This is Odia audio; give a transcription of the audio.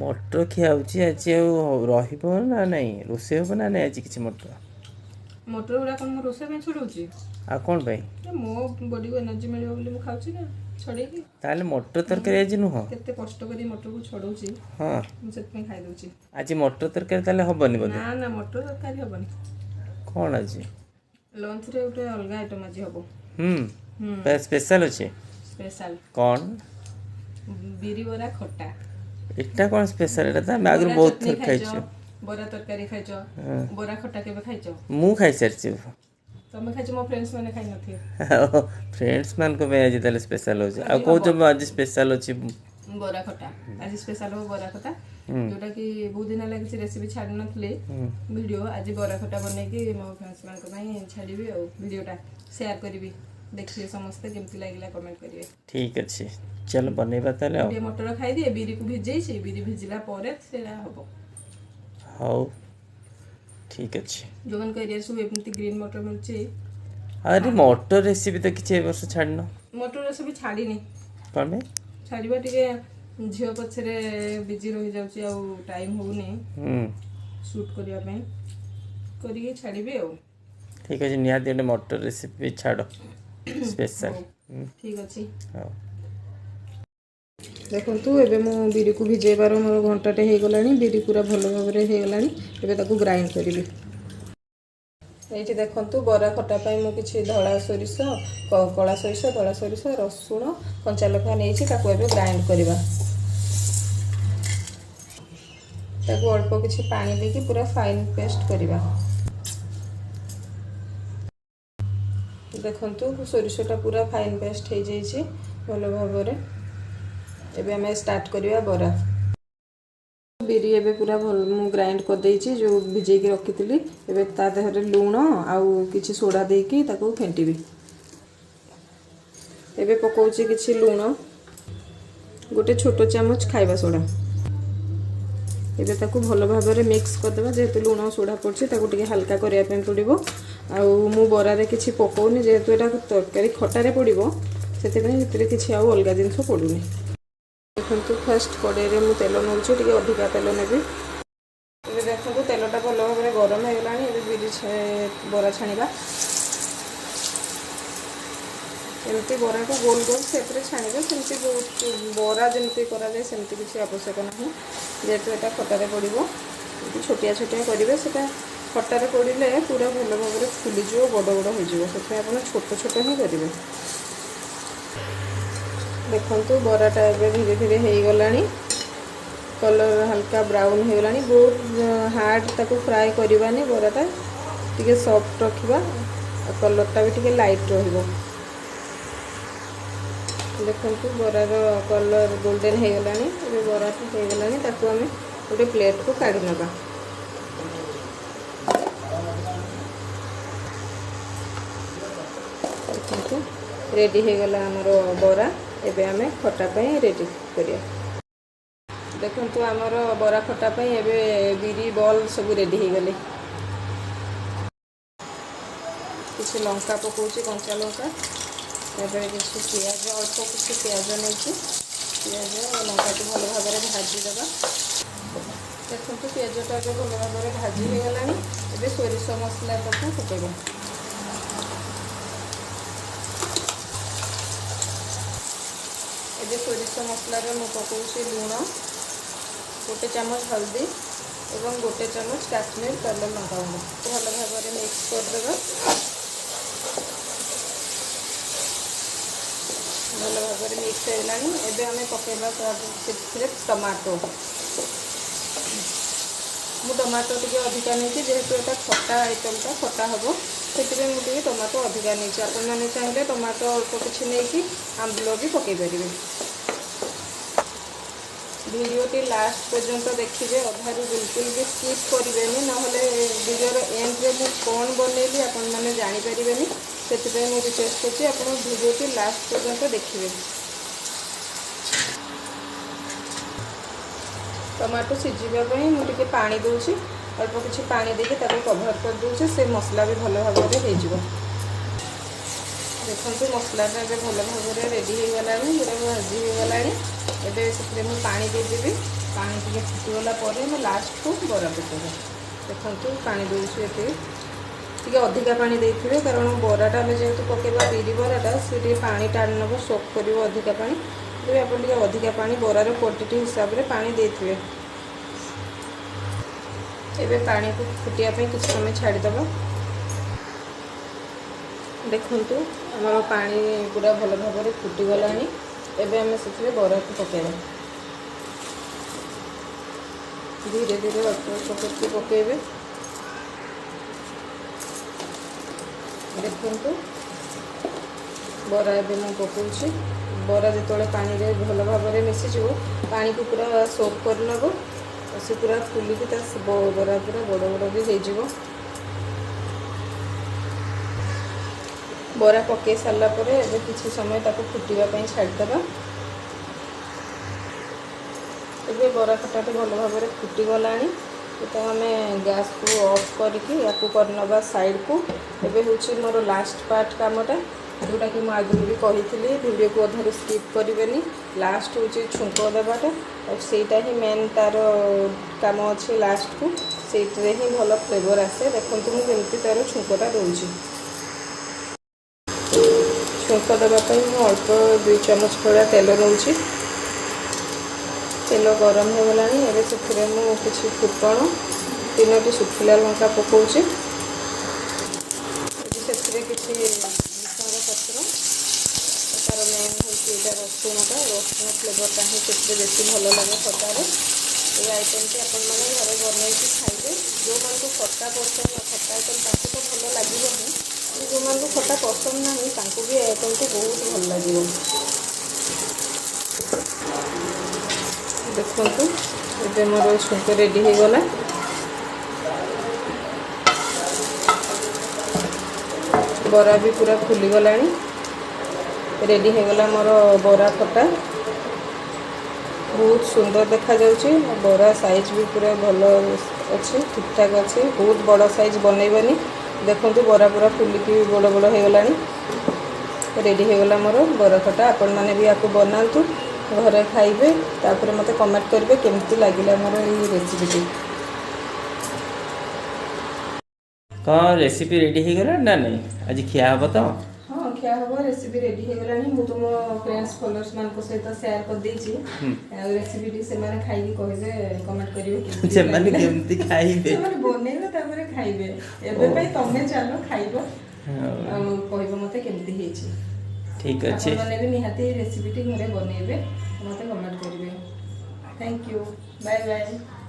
ମଟର ଖିଆ ହେଉଛି ଆଜି ଆଉ ରହିବ ନା ନାଇଁ? ରୋଷେଇ ହେବ ନା ନାଇଁ ଆଜି କିଛି ମଟର? ମଟର ଗୁଡ଼ା କ'ଣ ମୁଁ ରୋଷେଇ ପାଇଁ ଛଡ଼ଉଛି? ଆଉ କ'ଣ ପାଇଁ? ମୋ ବଡିକୁ ଏନର୍ଜି ମିଳିବ ବୋଲି ମୁଁ ଖାଉଛି ନା ଛଡ଼େଇକି। ତାହେଲେ ମଟର ତରକାରୀ ଆଜି ନୁହଁ? କେତେ କଷ୍ଟ କରି ମଟରକୁ ଛଡ଼ଉଛି। ହଁ, ମୁଁ ସେଥିପାଇଁ ଖାଇଦେଉଛି। ଆଜି ମଟର ତରକାରୀ ତାହେଲେ ହବନି ବୋଧେ? ନା ନା, ମଟର ତରକାରୀ ହବନି। କ'ଣ ଆଜି ଲଞ୍ଚରେ ଗୋଟେ ଅଲଗା ଆଇଟମ୍ ଆଜି ହବ। ହୁଁ, ସ୍ପେଶାଲ ଅଛି? ସ୍ପେଶାଲ। କ'ଣ? ବିରି ବରା ଖଟା। ଏଟା କ'ଣ ସ୍ପେଶାଲ? ଏଟା ତ ଆମେ ଆଗରୁ ବହୁତ ଥର ଖାଇଛୁ। ବରା ତରକାରୀ ଖାଇଛ, ବରା ଖଟା କେବେ ଖାଇଛ? ମୁଁ ଖାଇସାରିଛି। ତମେ ଖାଇଛ, ମୋ ଫ୍ରେଣ୍ଡସ୍ ମାନେ ଖାଇନଥିବେ। ଫ୍ରେଣ୍ଡସ୍ ମାନଙ୍କ ପାଇଁ ଆଜି ତାହେଲେ ସ୍ପେଶାଲ ହେଉଛି। ଆଉ କହୁଛ ଆଜି ସ୍ପେଶାଲ ଅଛି ବରା ଖଟା? ଆଜି ସ୍ପେଶାଲ ହବ ବରା ଖଟା, ଯୋଉଟା କି ବହୁତ ଦିନ ହେଲା କିଛି ରେସିପି ଛାଡି ନଥିଲି ଭିଡିଓ। ଆଜି ବରା ଖଟା ବନେଇକି ମୋ ଫ୍ରେଣ୍ଡସ୍ ମାନଙ୍କ ପାଇଁ ଛାଡ଼ିବି ଆଉ ଭିଡିଓଟା ସେୟାର କରିବି, ଦେଖିବେ ସମସ୍ତେ, କେମିତି ଲାଗିଲା କମେଣ୍ଟ କରିବେ। ଠିକ ଅଛି, ଚାଲ ବନେଇବା ତାହେଲେ। ଆଉ ଟିକେ ମଟର ଖାଇଦିଏ, ବିରିକୁ ଭିଜେଇଛି, ବିରି ଭିଜିଲା ପରେ ସେଇଟା ହବ। ହଉ ଠିକ ଅଛି। ଯୋଉମାନଙ୍କ ଏରିଆରେ ସବୁ ଏମିତି ଗ୍ରୀନ୍ ମଟର ମିଳୁଛି। ଆରେ ମଟର ରେସିପି ତ କିଛି ଏ ବର୍ଷ ଛାଡ଼ିନ? ମଟର ରେସିପି ଛାଡ଼ିନି। କ'ଣ ପାଇଁ? ଛାଡ଼ିବା ଟିକେ ଝିଅ ପଛରେ ବିଜି ରହିଯାଉଛି, ଆଉ ଟାଇମ୍ ହଉନି ସୁଟ୍ କରିବା ପାଇଁ, କରିକି ଛାଡ଼ିବି ଆଉ। ଠିକ ଅଛି, ନିହାତି ଗୋଟେ ମଟର ରେସିପି ଛାଡ଼ ସ୍ପେଶାଲ। ଠିକ ଅଛି। ହଉ। ଦେଖନ୍ତୁ, ଏବେ ମୁଁ ବିରିକୁ ଭିଜେଇବାର ମୋର ଘଣ୍ଟାଟେ ହେଇଗଲାଣି, ବିରି ପୁରା ଭଲ ଭାବରେ ହେଇଗଲାଣି। ଏବେ ତାକୁ ଗ୍ରାଇଣ୍ଡ କରିବି। ଏଇଠି ଦେଖନ୍ତୁ, ବରା ଖଟା ପାଇଁ ମୁଁ କିଛି ଧଳା ସୋରିଷ, କଳା ସୋରିଷ, ଧଳା ସୋରିଷ, ରସୁଣ, କଞ୍ଚା ଲଙ୍କା ନେଇଛି। ତାକୁ ଏବେ ଗ୍ରାଇଣ୍ଡ କରିବା। ତାକୁ ଅଳ୍ପ କିଛି ପାଣି ଦେଇକି ପୁରା ଫାଇନ୍ ପେଷ୍ଟ କରିବା। ଦେଖନ୍ତୁ, ସୋରିଷଟା ପୁରା ଫାଇନ୍ ପେଷ୍ଟ ହେଇଯାଇଛି ଭଲ ଭାବରେ। ଏବେ ଆମେ ଷ୍ଟାର୍ଟ କରିବା ବରା। ବିରି ଏବେ ପୁରା ଭଲ ମୁଁ ଗ୍ରାଇଣ୍ଡ କରିଦେଇଛି, ଯେଉଁ ଭିଜେଇକି ରଖିଥିଲି। ଏବେ ତା ଦେହରେ ଲୁଣ ଆଉ କିଛି ସୋଡ଼ା ଦେଇକି ତାକୁ ଫେଣ୍ଟିବି। ଏବେ ପକାଉଛି କିଛି ଲୁଣ, ଗୋଟେ ଛୋଟ ଚାମଚ ଖାଇବା ସୋଡ଼ା। ଏବେ ତାକୁ ଭଲ ଭାବରେ ମିକ୍ସ କରିଦେବା। ଯେହେତୁ ଲୁଣ ସୋଡ଼ା ପଡ଼ୁଛି, ତାକୁ ଟିକେ ହାଲକା କରିବା ପାଇଁ ପଡ଼ିବ। ଆଉ ମୁଁ ବରାରେ କିଛି ପକାଉନି, ଯେହେତୁ ଏଇଟା ତରକାରୀ ଖଟାରେ ପଡ଼ିବ, ସେଥିପାଇଁ ସେଥିରେ କିଛି ଆଉ ଅଲଗା ଜିନିଷ ପଡ଼ୁନି। ଦେଖନ୍ତୁ, ଫାଷ୍ଟ କଡ଼େଇରେ ମୁଁ ତେଲ ନେଉଛି, ଟିକେ ଅଧିକା ତେଲ ନେବି। ଏବେ ଦେଖନ୍ତୁ, ତେଲଟା ଭଲ ଭାବରେ ଗରମ ହେଇଗଲାଣି। ଏବେ ବିରି ବରା ଛାଣିବା। ଏମିତି ବରାକୁ ଗୋଲ ଗୋଲ ସେପ୍ରେ ଛାଣିବେ, ସେମିତି ବହୁତ ବରା ଯେମିତି କରାଯାଏ ସେମିତି କିଛି ଆବଶ୍ୟକ ନାହିଁ। ଯେହେତୁ ଏଇଟା ଖଟାରେ ପଡ଼ିବ, ଏମିତି ଛୋଟିଆ ଛୋଟିଆ କରିବେ। ସେଟା ଖଟାରେ ପଡ଼ିଲେ ପୁରା ଭଲ ଭାବରେ ଫୁଲିଯିବ, ବଡ଼ ବଡ଼ ହେଇଯିବ, ସେଥିପାଇଁ ଆପଣ ଛୋଟ ଛୋଟ ହିଁ କରିବେ। ଦେଖନ୍ତୁ, ବରାଟା ଏବେ ଧୀରେ ଧୀରେ ହେଇଗଲାଣି, କଲର୍ ହାଲକା ବ୍ରାଉନ୍ ହେଇଗଲାଣି। ବହୁତ ହାର୍ଡ଼ ତାକୁ ଫ୍ରାଏ କରିବାନି, ବରାଟା ଟିକେ ସଫ୍ଟ ରଖିବା ଆଉ କଲର୍ଟା ବି ଟିକେ ଲାଇଟ୍ ରହିବ। ଦେଖନ୍ତୁ, ବରାର କଲର୍ ଗୋଲ୍ଡେନ୍ ହେଇଗଲାଣି। ଏବେ ବରାଟା ହେଇଗଲାଣି, ତାକୁ ଆମେ ଗୋଟେ ପ୍ଲେଟ୍କୁ କାଢ଼ି ନେବା। ଦେଖନ୍ତୁ, ରେଡ଼ି ହେଇଗଲା ଆମର ବରା। ଏବେ ଆମେ ଖଟା ପାଇଁ ରେଡ଼ି କରିବା। ଦେଖନ୍ତୁ, ଆମର ବରା ଖଟା ପାଇଁ ଏବେ ବିରି ବଲ୍ ସବୁ ରେଡ଼ି ହେଇଗଲେ। କିଛି ଲଙ୍କା ପକାଉଛି, କଞ୍ଚା ଲଙ୍କା, ତାପରେ କିଛି ପିଆଜ, ଅଳ୍ପ କିଛି ପିଆଜ ନେଇଛି। ପିଆଜ ଲଙ୍କାକୁ ଭଲ ଭାବରେ ଭାଜିଦେବା। ଦେଖନ୍ତୁ, ପିଆଜଟା ଏବେ ଭଲ ଭାବରେ ଭାଜି ହେଇଗଲାଣି। ଏବେ ସୋରିଷ ମସଲା ତାକୁ ପକାଇବା। ଏବେ ସୋରିଷ ମସଲାରେ ମୁଁ ପକାଉଛି ଲୁଣ, ଗୋଟେ ଚାମଚ ହଳଦୀ ଏବଂ ଗୋଟେ ଚାମଚ କାଶ୍ମୀର କଲର୍ ଲଙ୍କାଗୁଣ୍ଡ। ଭଲ ଭାବରେ ମିକ୍ସ କରିଦେବା। ଭଲ ଭାବରେ ମିକ୍ସ ହେଇଗଲାଣି। ଏବେ ଆମେ ପକାଇବା ସେଥିରେ ଟମାଟୋ। ମୁଁ ଟମାଟୋ ଟିକେ ଅଧିକା ନେଇଛି, ଯେହେତୁ ଏଇଟା ଖଟା ଆଇଟମ୍ଟା, ଖଟା ହେବ, ସେଥିପାଇଁ ମୁଁ ଟିକେ ଟମାଟୋ ଅଧିକା ନେଇଛି। ଆପଣମାନେ ଚାହିଁଲେ ଟମାଟୋ ଅଳ୍ପ କିଛି ନେଇକି ଆମ୍ବୁଲ ବି ପକାଇ ପାରିବେ। ଭିଡ଼ିଓଟି ଲାଷ୍ଟ ପର୍ଯ୍ୟନ୍ତ ଦେଖିବେ, ଅଧାରୁ ବିଲକୁଲ ବି ସ୍କିପ୍ କରିବେନି, ନହେଲେ ଭିଡ଼ିଓର ଏଣ୍ଡରେ ମୁଁ କ'ଣ ବନେଇଲି ଆପଣମାନେ ଜାଣିପାରିବେନି। ସେଥିପାଇଁ ମୁଁ ରିକ୍ୱେଷ୍ଟ କରୁଛି, ଆପଣ ଭିଡ଼ିଓଟି ଲାଷ୍ଟ ପର୍ଯ୍ୟନ୍ତ ଦେଖିବେ। ଟମାଟୋ ସିଝିବା ପାଇଁ ମୁଁ ଟିକେ ପାଣି ଦେଉଛି। ଅଳ୍ପ କିଛି ପାଣି ଦେଇକି ତାକୁ କଭର୍ କରିଦେଉଛି, ସେ ମସଲା ବି ଭଲ ଭାବରେ ହେଇଯିବ। ଦେଖନ୍ତୁ, ମସଲାଟା ଏବେ ଭଲ ଭାବରେ ରେଡ଼ି ହେଇଗଲାଣି, ପୁରା ଭାଜି ହେଇଗଲାଣି। ଏବେ ସେଥିରେ ମୁଁ ପାଣି ଦେଇଦେବି। ପାଣି ଟିକେ ଫୁଟିଗଲା ପରେ ଆମେ ଲାଷ୍ଟକୁ ବରା ପକାଇବା। ଦେଖନ୍ତୁ, ପାଣି ଦେଉଛି ଏତିକି, ଟିକେ ଅଧିକା ପାଣି ଦେଇଥିବେ, କାରଣ ବରାଟା ଆମେ ଯେହେତୁ ପକାଇବା ବିରି ବରାଟା, ସେ ଟିକେ ପାଣି ଟାଣି ନେବ, ସୋକ୍ କରିବ ଅଧିକା ପାଣି। ତେବେ ଆପଣ ଟିକେ ଅଧିକା ପାଣି ବରାର କ୍ୱାଣ୍ଟିଟି ହିସାବରେ ପାଣି ଦେଇଥିବେ। ଏବେ ପାଣିକୁ ଫୁଟିବା ପାଇଁ କିଛି ସମୟ ଛାଡ଼ିଦେବା। ଦେଖନ୍ତୁ, ଆମର ପାଣି ପୁରା ଭଲ ଭାବରେ ଫୁଟିଗଲାଣି। ଏବେ ଆମେ ସେଥିରେ ବରାକୁ ପକାଇବା। ଧୀରେ ଧୀରେ ଅଳ୍ପ ଅଳ୍ପ କରିକି ପକାଇବେ। ଦେଖନ୍ତୁ, ବରା ଏବେ ମୁଁ ପକାଉଛି। ବରା ଯେତେବେଳେ ପାଣିରେ ଭଲ ଭାବରେ ମିଶିଯିବ, ପାଣିକୁ ପୁରା ସୋକ୍ କରିନେବ, ସେ ପୁରା ଫୁଲିକି ତା ବରା ପୁରା ବଡ଼ ବଡ଼ ବି ହେଇଯିବ। ବରା ପକାଇ ସାରିଲା ପରେ ଏବେ କିଛି ସମୟ ତାକୁ ଫୁଟିବା ପାଇଁ ଛାଡ଼ିଦେବା। ଏବେ ବରା ଖଟାଟି ଭଲ ଭାବରେ ଫୁଟିଗଲାଣି। ତ ଆମେ ଗ୍ୟାସ୍କୁ ଅଫ୍ କରିକି ୟାକୁ କରିନେବା ସାଇଡ଼କୁ। ଏବେ ହେଉଛି ମୋର ଲାଷ୍ଟ ପାର୍ଟ କାମଟା, ଯେଉଁଟାକି ମୁଁ ଆଗରୁ ବି କହିଥିଲି, ଭିଡ଼ିଓକୁ ଅଧାରୁ ସ୍କିପ୍ କରିବେନି। ଲାଷ୍ଟ ହେଉଛି ଛୁଙ୍କ ଦେବାଟା, ଆଉ ସେଇଟା ହିଁ ମେନ୍ ତା'ର କାମ ଅଛି ଲାଷ୍ଟକୁ, ସେଇଥିରେ ହିଁ ଭଲ ଫ୍ଲେଭର୍ ଆସେ। ଦେଖନ୍ତୁ, ମୁଁ କେମିତି ତା'ର ଛୁଙ୍କଟା ଦେଉଛି। ଛୁଙ୍କ ଦେବା ପାଇଁ ମୁଁ ଅଳ୍ପ 2 ଚାମଚ ଭଳିଆ ତେଲ ନେଉଛି। ତେଲ ଗରମ ହୋଇଗଲାଣି। ଏବେ ସେଥିରେ ମୁଁ କିଛି ଫୁଟଣ, ତିନୋଟି ଶୁଖିଲା ଲଙ୍କା ପକାଉଛି। ଏବେ ସେଥିରେ କିଛି ଭୃସଙ୍ଗ ପତ୍ର। ତା'ର ମେନ୍ ହେଉଛି ଏଇଟା ରସୁଣଟା। ରସୁଣ ଫ୍ଲେଭରଟା ହିଁ ସେଥିରେ ବେଶୀ ଭଲ ଲାଗେ ଖଟାରେ। ଏଇ ଆଇଟମ୍ଟି ଆପଣମାନେ ଘରେ ବନେଇକି ଖାଇବେ। ଯେଉଁମାନଙ୍କୁ ଖଟା ପସନ୍ଦ, ଖଟା ଆଇଟମ୍, ତାଙ୍କୁ ତ ଭଲ ଲାଗିବ ହିଁ। ଯେଉଁମାନଙ୍କୁ ଖଟା ପସନ୍ଦ ନାହିଁ, ତାଙ୍କୁ ବି ଏ ଆଇଟମ୍ଟି ବହୁତ ଭଲ ଲାଗିବ। ଦେଖନ୍ତୁ, ଏବେ ମୋର ଛୁଙ୍କ ରେଡ଼ି ହେଇଗଲା। ବରା ବି ପୁରା ଫୁଲିଗଲାଣି। ରେଡ଼ି ହେଇଗଲା ମୋର ବରା ଖଟା। ବହୁତ ସୁନ୍ଦର ଦେଖାଯାଉଛି। ବରା ସାଇଜ୍ ବି ପୁରା ଭଲ ଅଛି, ଠିକ୍ଠାକ୍ ଅଛି। ବହୁତ ବଡ଼ ସାଇଜ୍ ବନେଇବନି। ଦେଖନ୍ତୁ, ବରା ପୁରା ଫୁଲିକି ବଡ଼ ବଡ଼ ହେଇଗଲାଣି। ରେଡ଼ି ହେଇଗଲା ମୋର ବରା ଖଟା। ଆପଣମାନେ ବି ୟାକୁ ବନାନ୍ତୁ, ଘରେ ଖାଇବେ, ତାପରେ ମୋତେ କମେଣ୍ଟ କରିବେ କେମିତି ଲାଗିଲା ମୋର ଏଇ ରେସିପିଟି। କ'ଣ ରେସିପି ରେଡ଼ି ହେଇଗଲା ନା ନାଇଁ? ଆଜି ଖିଆ ହବ ତ? ହଁ, ଖିଆ ହବ। ରେସିପି ରେଡ଼ି ହେଇଗଲାଣି। ମୁଁ ତ ମୋ ଫ୍ରେଣ୍ଡସ୍, ଫଲୋଅର୍ସ ମାନଙ୍କ ସହିତ ସେୟାର କରିଦେଇଛି ଆଉ ରେସିପିଟି। ସେମାନେ ଖାଇକି କହିବେ, କମେଣ୍ଟ କରିବେ କେମିତି ସେମାନେ ଲାଗିଲା। କେମିତି ଖାଇବେ? ସେମାନେ ବନେଇବେ, ତାପରେ ଖାଇବେ। ଏବେ ପାଇଁ ତମେ ଚାଲ ଖାଇବ ଆଉ କହିବ ମତେ କେମିତି ହେଇଛି। ଠିକ ଅଛି। ଆପଣମାନେ ବି ନିହାତି ରେସିପିଟି ଘରେ ବନେଇବେ, ମତେ କମେଣ୍ଟ କରିବେ। Thank you, bye bye.